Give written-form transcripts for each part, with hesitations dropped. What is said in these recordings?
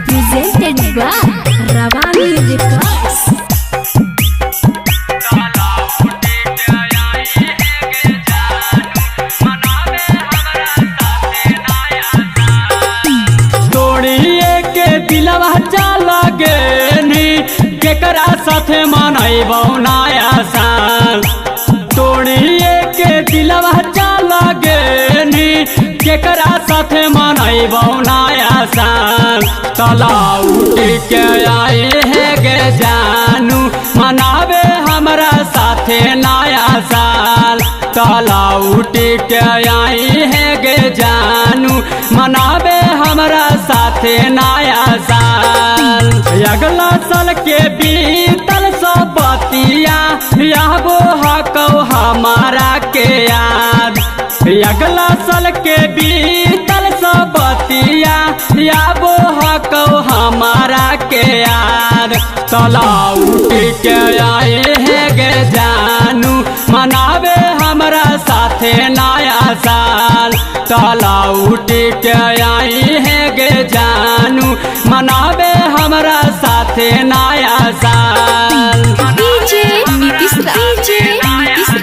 Presented by Ravani Records. तोड़िए के दिलवा चला गे नी, केकरा साथे मनैबौ नया साल। तोड़िए के दिलवा चला गे नी, केकरा साथे मनैबौ नया साल। तलाउट के आए है गे जानू, मनावे हमरा साथे नया साल। तलाउट के आई है गे जानू, मनावे हमरा साथे नया साल। अगला साल के बीतल सब बतिया, याबो हकौ हमारा के याद। अगला साल के बीतल सब बतिया, याबो हकौ हमारा के याद। तलाउट के आए है गे जानू, मनावे हमरा साथे नया साल। तलाउट के आई है गे जानू, मनावे हमरा साथे नया साल। DJ Nitish DJ Nitish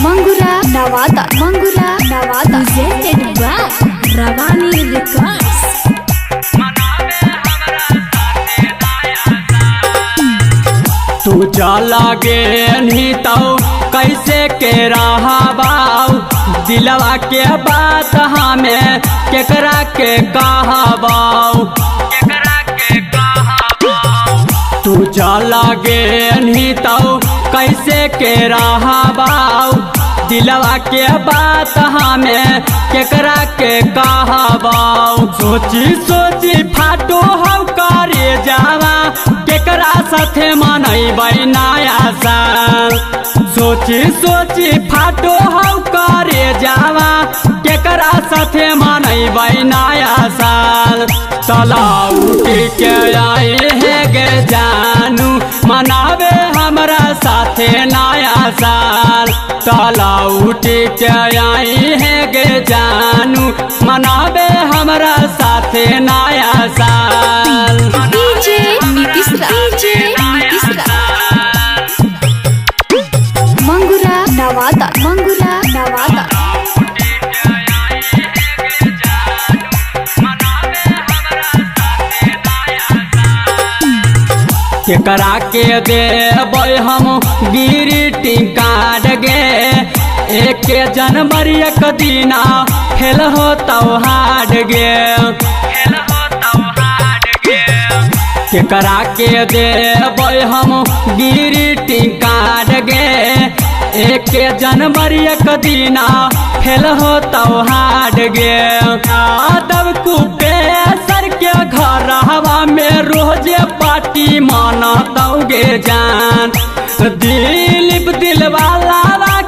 Mangura Nawada Mangura Nawada. Presented by Ravani Records. तू चला गे नहीं तो कैसे के रहबाऊ, दिलवा के बात हमें केकरा के कहबाऊ। तू चला गे नहीं तो कैसे के रहबाऊ, दिलवा के बात हमें केकरा के कहबाऊ। सोची सोची फाटो हम करे जावा, केकरा साथे मनैबै नया साल। सोची सोची फाटो हम करे जावा, केकरा साथे मनैबै नया साल। तलाउट के आए है गे जानू, मनावे हमरा साथे नया साल। तलाउट के आई है गे जानू, मनावे हमरा साथे नया साल। DJ Nitish DJ Nitish Mangura Nawada Mangura Nawada. केकरा के देबै हम ग्रीटिंग कार्ड गे, 1 जनवरी एक दिना फेल हो त्योहार गे। केकरा के देबै हम ग्रीटिंग कार्ड गे, 1 जनवरी एक दिना फेल हो त्योहार गे। यादव कुपेसर के घर हवा में रोजे पार्टी मनतौ गे जान। दिलीप दिलवाला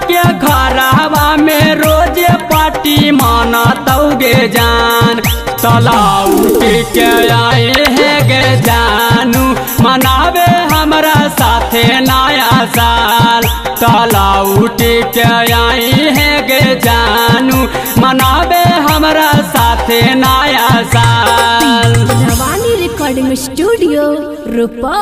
के घर हवा में रोजे पार्टी मनतौ गे जान। तलाउट के आए है गे जानू, मनावे हमरा साथे नया साल। तलाउट के आई है गे जानू, मनावे हमरा साथे नया साल। रवानी रिकॉर्डिंग स्टूडियो रूपा।